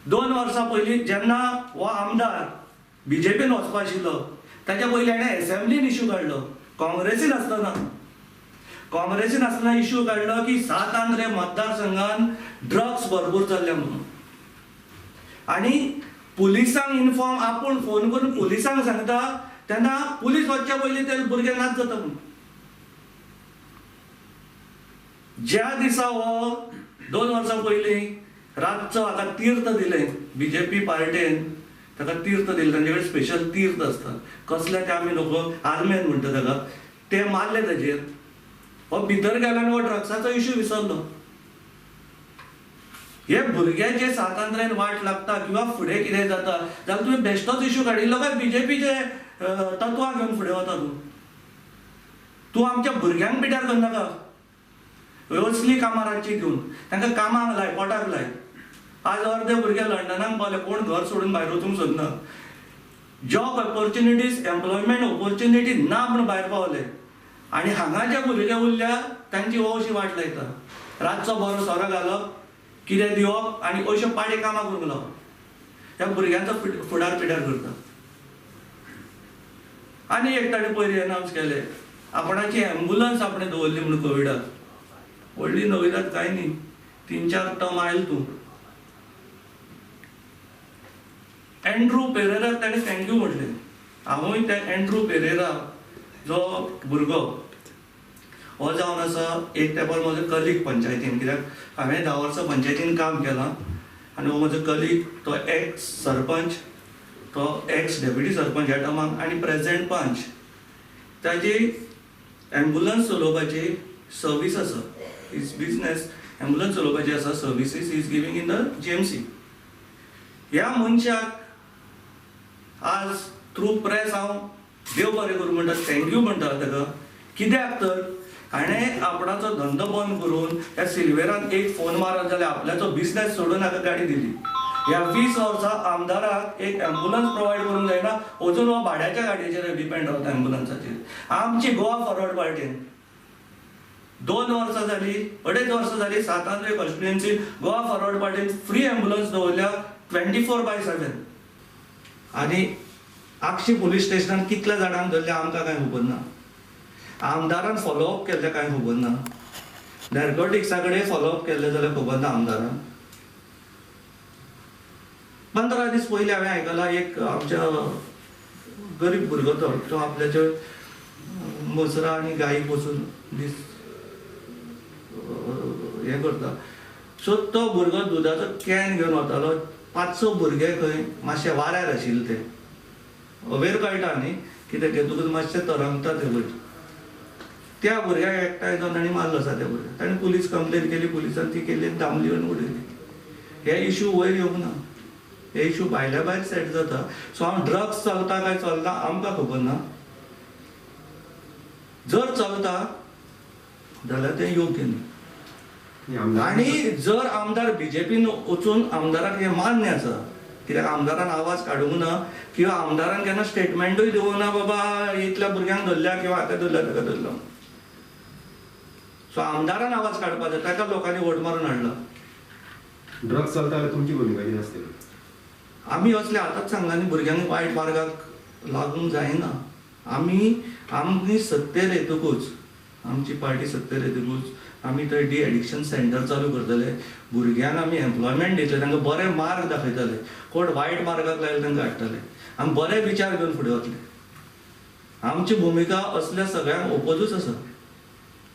2 वर्सां पयलीं जेन्ना हो आमदार बीजेपीन वचपा आशिल्लो ताच्या पयलीं हाणें एसेंब्लीन इशू काडलो. काँग्रेसीन आसतना, काँग्रेसीन आसतना इशू काडलो की सात आंद्रे मतदारसंघान ड्रग्स भरपूर चल्ल्या म्हणून. आनी पुलिसांक इन्फॉर्म आपूण फोन करून पुलिसांक सांगता तेन्ना पुलीस वचच्या पयलीं ते भुरगे नाच जाता म्हणून. ज्या दिसा हो 2 वर्सां पयलीं रातचो हाका तीर्थ दिलें बीजेपी पार्टेन, ताका तीर्थ दिलें, तांचे कडेन स्पेशल तीर्थ आसता, कसलें तें आमी नको, आर्मेन म्हणटा ताका, ते मारले ताजेर. हो भितर गेलो आनी हो ड्रग्साचो इशू विसरलो. हे भुरग्याचे सात आंद्रेन वाट लागता किंवा फुडें कितें जाता जाल्यार तुवें बेश्टोच इशू काडिल्लो काय बीजेपीचे तत्वां घेवन फुडें वता तूं? तूं आमच्या भुरग्यांक पिड्यार करनाका. असली कामां रातची दिवन तांकां कामाक लाय, पोटाक लाय. आज अर्दे भुरगे लंडनाक पावले, कोण घर सोडून भायर वचूंक सोदना. जॉब ऑपॉर्च्युनिटीज, एम्प्लॉयमेंट ऑपॉर्च्युनिटी ना म्हूण भायर पावले. आनी हांगा जे भुरगे उरल्या तांची हो अशी वाट लायता. रातचो बरो सोरो घालप, कितें दिवप आनी अश्यो पाडे कामां करूंक लावप. ह्या भुरग्यांचो फुडार पिड्यार करता. आनी एक ताणें पयर अनावन्स केलें, आपणाची एम्बुलन्स आपणें दवरली म्हणून कोविडाक. व्हडली नविदाद कांय न्ही, 3-4 टर्म आयल तूं. एंड्रू पेरेराक ताणें thank you म्हटलें. हांवूय त्या एंड्रू पेरेरा जो भुरगो हो जावन आसा एक तेंपार म्हजो कलीग पंचायतीन, कित्याक हांवें 10 वर्सां पंचायतीन काम केलां आनी हो म्हजो कलीग, तो एक्स सरपंच, तो एक्स डेप्युटी सरपंच ह्या टर्माक आनी प्रेजेंट पंच. ताजी एम्बुलन्स चलोवपाची सर्वीस आसा, his business ambulance चलोवपाची आसा, services is giving in the GMC. ह्या मनशाक आज थ्रू प्रेस हांव देव बरें करूं म्हणटा, thank you म्हणटा ताका. कित्याक तर हाणें आपणाचो धंदो बंद करून ह्या सिल्वेरान एक फोन मारत जाल्यार आपल्याचो बिजनेस सोडून हाका गाडी दिली. ह्या 20 वर्सां आमदाराक एक एम्बुलन्स प्रोवायड करूंक जायना, अजून हो भाड्याच्या गाडयेचेर डिपेंड रावता एम्बुलन्साचेर. आमची गोवा फॉरवर्ड पार्टीन 2 वर्सां जाली, 2.5 वर्सां जाली, सात आंद्रे कॉन्स्टिट्युएन्सी गोवा फॉरवर्ड पार्टीन फ्री एम्बुलन्स दवरल्या 24/7. आनी आगशी पुलीस स्टेशनान कितल्या जाणांक धरले आमकां कांय खबर ना. आमदारान फॉलोअप केल्लें कांय खबर ना. नार्कोटिक्सा कडेन फॉलोअप केल्लें जाल्यार खबर ना आमदारान. 15 दीस पयलीं हांवें आयकलां, एक आमच्या गरीब भुरगो तो, तो आपल्याचे म्हसरां आनी गायी बसून दीस हें करता. सो तो भुरगो दुदाचो can घेवन वतालो. 5-6 भुरगे खंय मातशे वाऱ्यार आशिल्ले, ते अवेर कळटा न्ही कितें घेतकूच मातशें तरंगता ते वयर. त्या भुरग्याक एकठांय जावन तांणी मारलो आसा त्या भुरग्याक. ताणें पुलीस कंप्लेन केली, पुलिसान ती केली, दामली आनी उडयली. हे इशू वयर येवंक ना, हे इशू भायल्या भायर सेट जाता. सो हांव ड्रग्स चलता काय चलना आमकां खबर ना. जर चलता जाल्यार तें योग्य न्ही. आनी जर आमदार बीजेपीन वचून आमदाराक हें मान्य आसा, कित्याक आमदारान आवाज काडूंक ना किंवा आमदारान केन्ना स्टेटमेंटूय दिवंक ना बाबा इतल्या भुरग्यांक धरल्या किंवा हाका धरल्या ताका धरलो. सो आमदारान आवाज काडपाचो, ताका लोकांनी वोट मारून हाडला. ड्रग्स चलता जाल्यार तुमची भुमिका कितें आसतली? आमी असले आतांच सांगला न्ही, भुरग्यांक वायट मार्गाक लागूंक जायना. आमी आमी सत्तेर येतकूच, आमची पार्टी सत्तेर येतकूच आमी थंय डी एडिक्शन सेंटर चालू करतले. भुरग्यांक आमी एम्प्लॉयमेंट दितले, तांकां बरे मार्ग दाखयतले, कोण वायट मार्गाक लायले तांकां हाडटले. आमी बरे विचार घेवन फुडें वतले. आमची भुमिका असल्या सगळ्यांक ओपोजूच आसा.